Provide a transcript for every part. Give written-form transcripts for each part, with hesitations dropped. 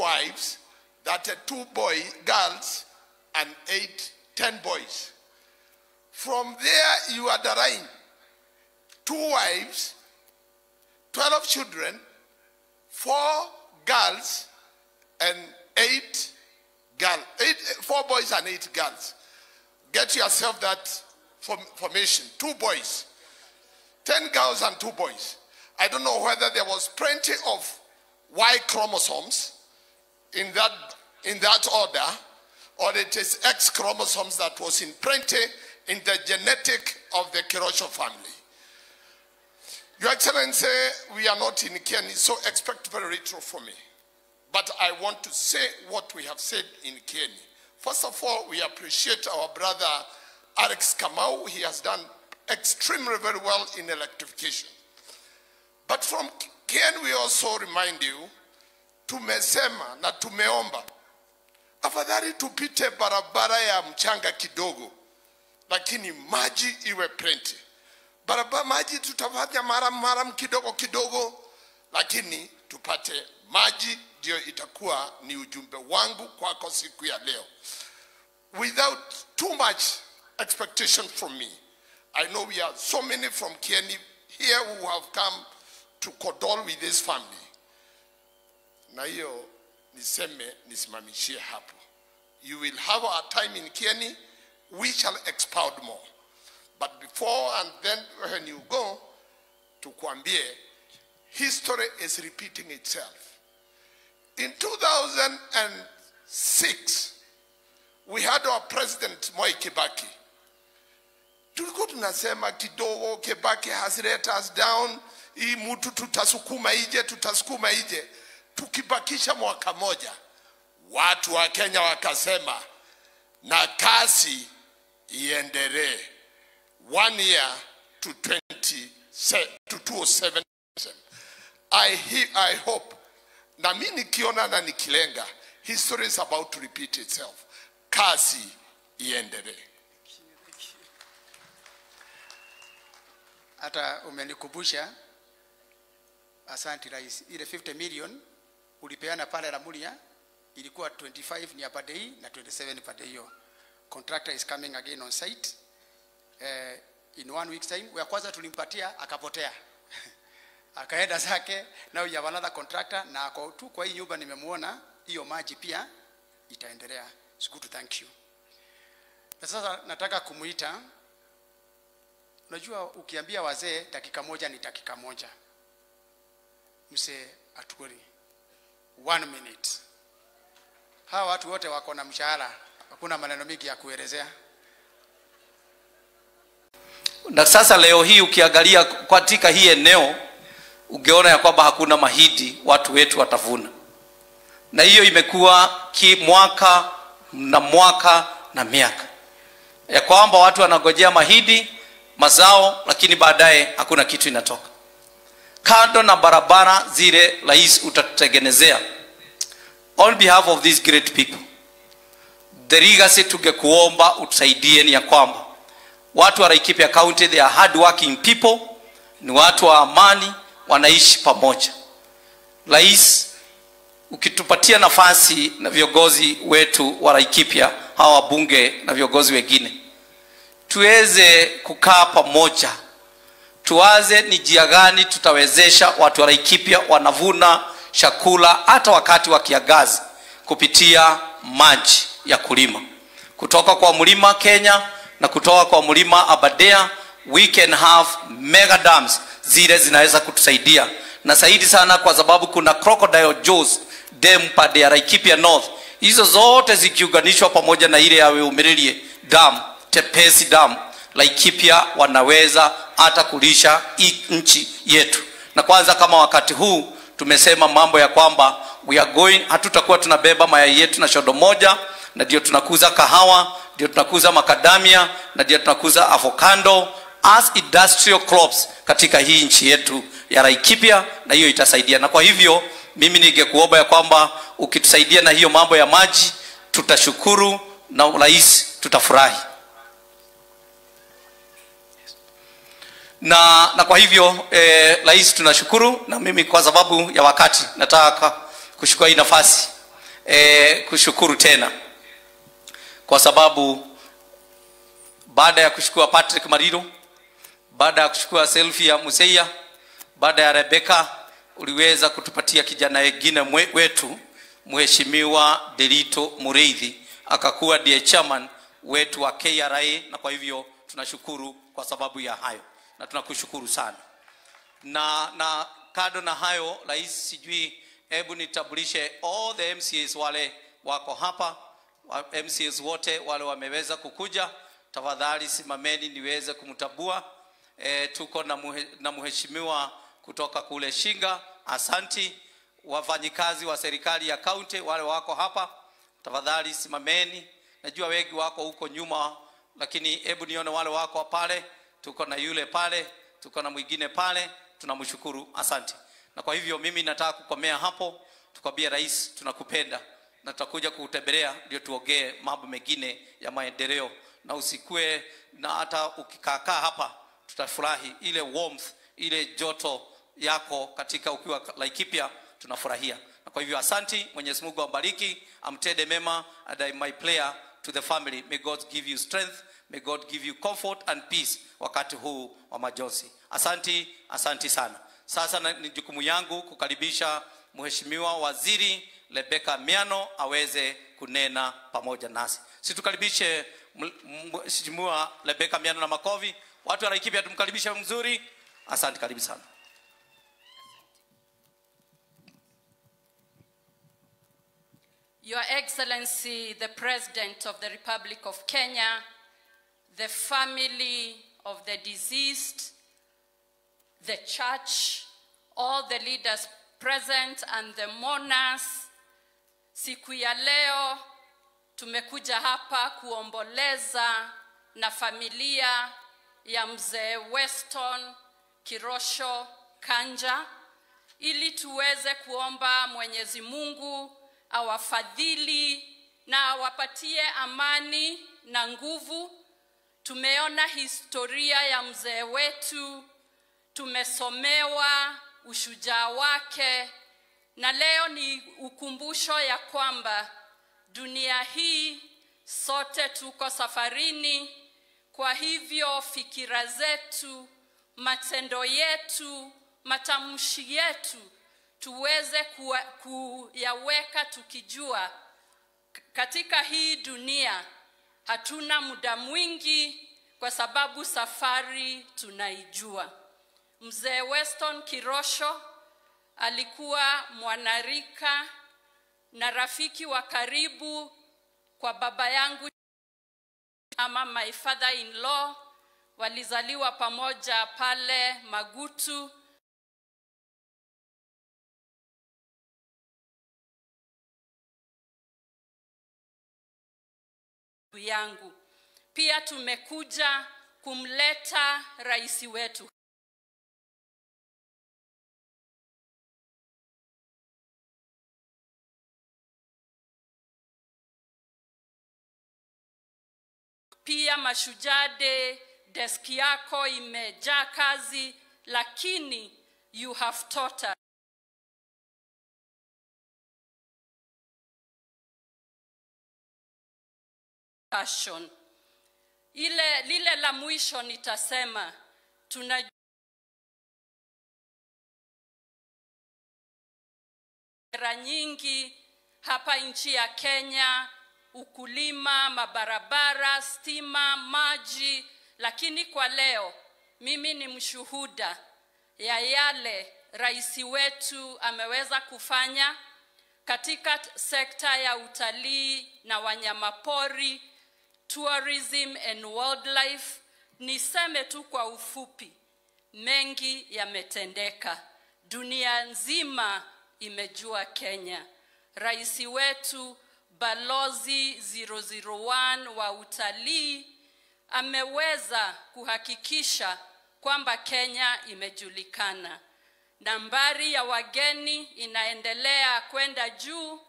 wives, 32 girls, and 10 boys. From there, you underline 2 wives, 12 children, 4 girls, and 8 girls, 4 boys and 8 girls. Get yourself that formation. 2 boys, 10 girls and 2 boys. I don't know whether there was plenty of Y chromosomes in that order, or it is X chromosomes that was in plenty in the genetic of the Kirocho family. Your Excellency, we are not in Kieni, so expect very little from me. But I want to say what we have said in Kieni. First of all, we appreciate our brother Alex Kamau. He has done extremely very well in electrification. But from Kieni, we also remind you, tumesema na tumeomba, afadhali tupite barabara ya mchanga kidogo, lakini maji iwe plenty. Barabara maji tutafanya mara kidogo kidogo, lakini tupate maji. Ndio itakuwa ni ujumbe wangu kwako siku ya leo. Without too much expectation from me. I know we are so many from Kieni here who have come to condole with this family. Na hiyo niseme nisimamishie hapo. You will have our time in Kieni. We shall expound more. But before and then when you go, tukwambie, history is repeating itself. In 2006, we had our president, Moi Kibaki. Tulikuwa tunasema kidogo, Kibaki has let us down. Hii mtu tutasukuma ije, tutasukuma ije. Tukibakisha mwaka moja, watu wa Kenya wakasema, na kasi iendelee. 1 year to 207. I hope, na mimi nikiona na nikilenga, history is about to repeat itself. Kasi iendelee. Hata umenikumbusha, asante Rais. Ile 50 million ulipeana pale Ramuria ilikuwa 25 ni ya pande hii na 27 pande hiyo. Contractor is coming again on site in 1 week's time. Wa kwanza tulimpatia akapotea. Akaenda zake. Now you have another contractor, na ako tu kwa hii nyumba nimemuona, hiyo maji pia itaendelea. It's good to thank you. Na sasa nataka kumuita. Unajua ukiambia wazee dakika moja ni dakika moja. Mzee Atwoli, 1 minute. Hawa watu wote wako na mshahara, hakuna maneno mingi ya kuelezea. Na sasa leo hii ukiangalia katika hii eneo, ungeona ya kwamba hakuna mahindi watu wetu watavuna. Na hiyo imekuwa mwaka na mwaka na miaka, ya kwamba watu wanangojea mahindi, mazao, lakini baadaye hakuna kitu inatoka. Kando na barabara zile Rais utatutengenezea, on behalf of these great people, the legacy tungekuomba utusaidie ni ya kwamba watu wa Laikipia County, they are hard working people, ni watu wa amani, wanaishi pamoja. Rais, ukitupatia nafasi na viongozi wetu wa Laikipia, hawa wabunge na viongozi wengine, tuweze kukaa pamoja, tuwaze ni njia gani tutawezesha watu wa Laikipia wanavuna chakula hata wakati wa kiangazi kupitia maji ya kulima kutoka kwa mlima Kenya na kutoka kwa mlima Aberdare. We can have mega dams zile zinaweza kutusaidia na zaidi sana, kwa sababu kuna Crocodile Jaws Dam pale ya Laikipia North. Hizo zote zikiunganishwa pamoja na ile ya Weumilie Dam, Tepesi Dam, Laikipia wanaweza hata kulisha nchi yetu. Na kwanza kama wakati huu tumesema mambo ya kwamba we are going, hatutakuwa tunabeba mayai yetu na shodo moja, na ndio tunakuza kahawa, ndio tunakuza makadamia, na ndio tunakuza avocado as industrial crops katika hii nchi yetu ya Laikipia, na hiyo itasaidia. Na kwa hivyo mimi ningekuomba ya kwamba ukitusaidia na hiyo mambo ya maji tutashukuru, na Rais tutafurahi. Na kwa hivyo Rais tunashukuru. Na mimi kwa sababu ya wakati nataka kuchukua hii nafasi kushukuru tena kwa sababu baada ya kushukua Patrick Mariro, baada ya kuchukua selfie ya Museia, baada ya Rebecca, uliweza kutupatia kijana wengine wetu Mheshimiwa Delito Mureithi akakuwa ndiye chairman wetu wa KRA, na kwa hivyo tunashukuru kwa sababu ya hayo na tunakushukuru sana. Na kando na hayo, Rais, sijui, hebu nitambulishe all the MCAs wale wako hapa, MCAs wote wale wameweza kukuja, tafadhali simameni niweze kumtambua. Tuko na mheshimiwa kutoka kule Shinga, asanti. Wafanyikazi wa serikali ya county wale wako hapa, tafadhali simameni. Najua wengi wako huko nyuma, lakini hebu nione wale wako pale. Tuko na yule pale, tuko na mwingine pale, tunamshukuru, asante. Na kwa hivyo mimi nataka kukomea hapo, tukwambie Rais tunakupenda na tutakuja kukutembelea ndio tuongee mambo mengine ya maendeleo, na usikue na hata ukikaakaa hapa tutafurahi ile warmth, ile joto yako katika ukiwa Laikipia, tunafurahia. Na kwa hivyo asanti, Mwenyezi Mungu ambariki, amtende mema, and I my prayer to the family, may God give you strength, may God give you comfort and peace wakati huu wa majonzi. Asanti, asanti sana. Sasa ni jukumu yangu kukaribisha Mheshimiwa Waziri Rebecca Miano aweze kunena pamoja nasi. Situkaribishe Mheshimiwa Rebecca Miano na makofi. Watu wa Laikipia tumkaribishe mzuri. Asante, karibu sana. Your Excellency, the President of the Republic of Kenya, the family of the deceased, the church, all the leaders present and the mourners. Siku ya leo tumekuja hapa kuomboleza na familia ya Mzee Weston Kirosho Kanja ili tuweze kuomba Mwenyezi Mungu awafadhili na awapatie amani na nguvu. Tumeona historia ya mzee wetu, tumesomewa ushujaa wake, na leo ni ukumbusho ya kwamba dunia hii sote tuko safarini. Kwa hivyo fikira zetu, matendo yetu, matamshi yetu tuweze kuyaweka tukijua katika hii dunia hatuna muda mwingi, kwa sababu safari tunaijua. Mzee Weston Kirosho alikuwa mwanarika na rafiki wa karibu kwa baba yangu ama my father-in-law. Walizaliwa pamoja pale Magutu. Yangu. Pia tumekuja kumleta rais wetu Pia Mashujaa Day, desk yako imejaa kazi, lakini you have taught us passion. Ile lile la mwisho nitasema, tuna nyingi hapa nchi ya Kenya, ukulima, mabarabara, stima, maji, lakini kwa leo mimi ni mshuhuda ya yale rais wetu ameweza kufanya katika sekta ya utalii na wanyamapori, tourism and wildlife. Niseme tu kwa ufupi, mengi yametendeka. Dunia nzima imejua Kenya. Rais wetu Balozi 001 wa utalii ameweza kuhakikisha kwamba Kenya imejulikana. Nambari ya wageni inaendelea kwenda juu.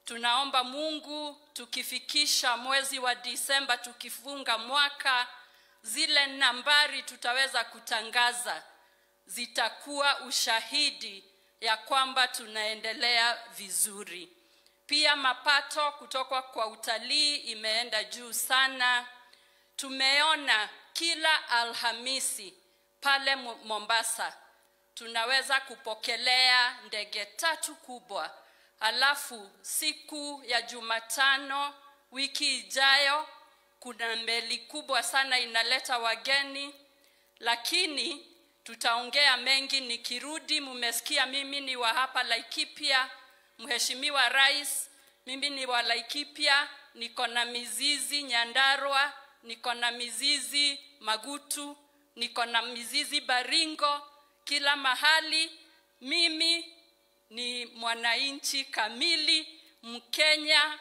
Tunaomba Mungu tukifikisha mwezi wa Disemba, tukifunga mwaka, zile nambari tutaweza kutangaza zitakuwa ushahidi ya kwamba tunaendelea vizuri. Pia mapato kutoka kwa utalii imeenda juu sana. Tumeona kila Alhamisi pale Mombasa tunaweza kupokelea ndege 3 kubwa. Alafu siku ya Jumatano wiki ijayo kuna meli kubwa sana inaleta wageni, lakini tutaongea mengi nikirudi. Mumesikia mimi ni wa hapa Laikipia, Mheshimiwa Rais, mimi ni wa Laikipia, niko na mizizi Nyandarua, niko na mizizi Magutu, niko na mizizi Baringo, kila mahali. Mimi ni mwananchi kamili, Mkenya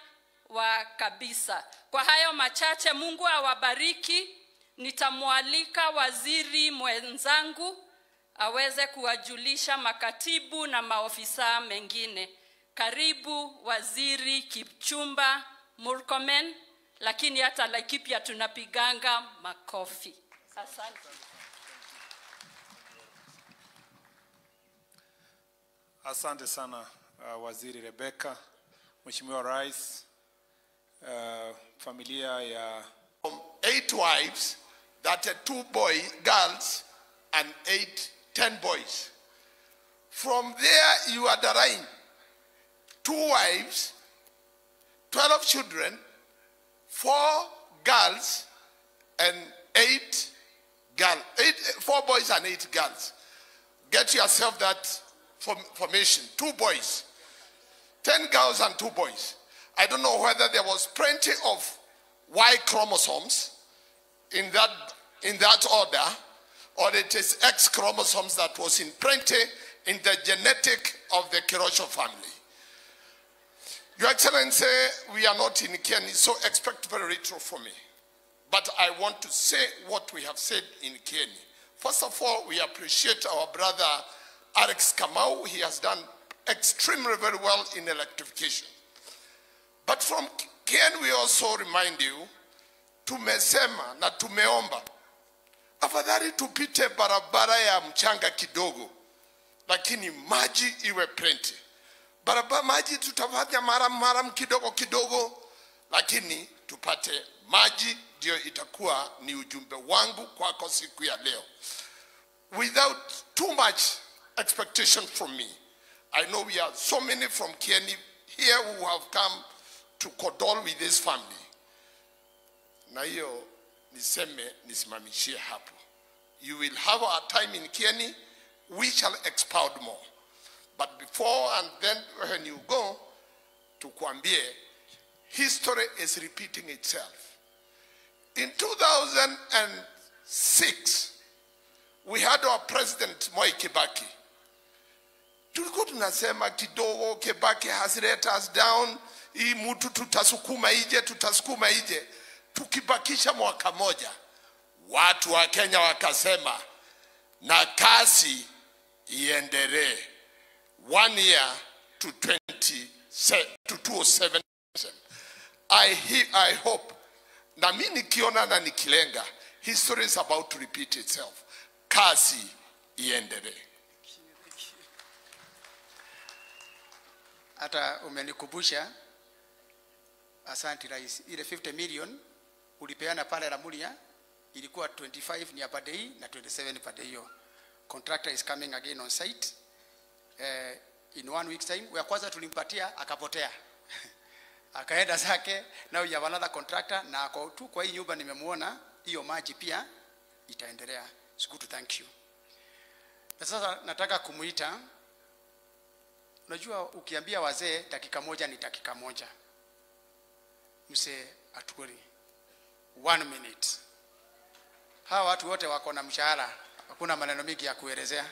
wa kabisa. Kwa hayo machache, Mungu awabariki. Nitamwalika waziri mwenzangu aweze kuwajulisha makatibu na maofisa mengine. Karibu Waziri Kipchumba Murkomen, lakini hata Laikipia tunapiganga makofi. Asante. Asante sana Waziri Rebecca, Mheshimiwa Rais, familia ya 8 wives, that are 2 girls and 10 boys. From there you are the line. 2 wives, 12 children, 4 girls and 8 girls, 4 boys and 8 girls. Get yourself that formation. 2 boys, 10 girls and 2 boys. I don't know whether there was plenty of Y chromosomes in that order, or it is X chromosomes that was in plenty in the genetic of the Kirocho family. Your Excellency, we are not in Kieni, so expect very little from me. But I want to say what we have said in Kieni. First of all, we appreciate our brother Alex Kamau. He has done extremely very well in electrification. But from Kieni, we also remind you, tumesema na tumeomba, afadhali tupite barabara ya mchanga kidogo, lakini maji iwe plenty. Barabara maji tutafanya mara kidogo kidogo, lakini tupate maji. Ndio itakuwa ni ujumbe wangu kwako siku ya leo. Without too much expectation from me, I know we are so many from Kieni here who have come to condole with this family. Na hiyo niseme nisimamishie hapo. You will have our time in Kieni, we shall expound more. But before and then when you go, tukwambie, history is repeating itself. In 2006, we had our president, Moi Kibaki. Tulikuwa tunasema kidogo, Kibaki has let us down, hii mtu tutasukuma ije, tutasukuma ije. Tukibakisha mwaka moja, watu wa Kenya wakasema, na kasi iendelee. 1 year to 207. I hope, na mimi nikiona na nikilenga, history is about to repeat itself. Kasi iendelee. Hata umenikumbusha, asante Rais. Ile 50 million ulipeana pale Ramuria ilikuwa 25 ni ya per day na 27 per day hiyo. Contractor is coming again on site. In 1 week's time. Wa kwanza tulimpatia akapotea. Akaenda zake. Now you have another contractor, na ako tu kwa hii nyumba nimemuona, hiyo maji pia itaendelea. It's good to thank you. Na sasa nataka kumuita. Unajua ukiambia wazee dakika moja ni dakika moja. Mzee Atwoli, 1 minute. Hawa watu wote wako na mshahara, hakuna maneno mingi ya kuelezea.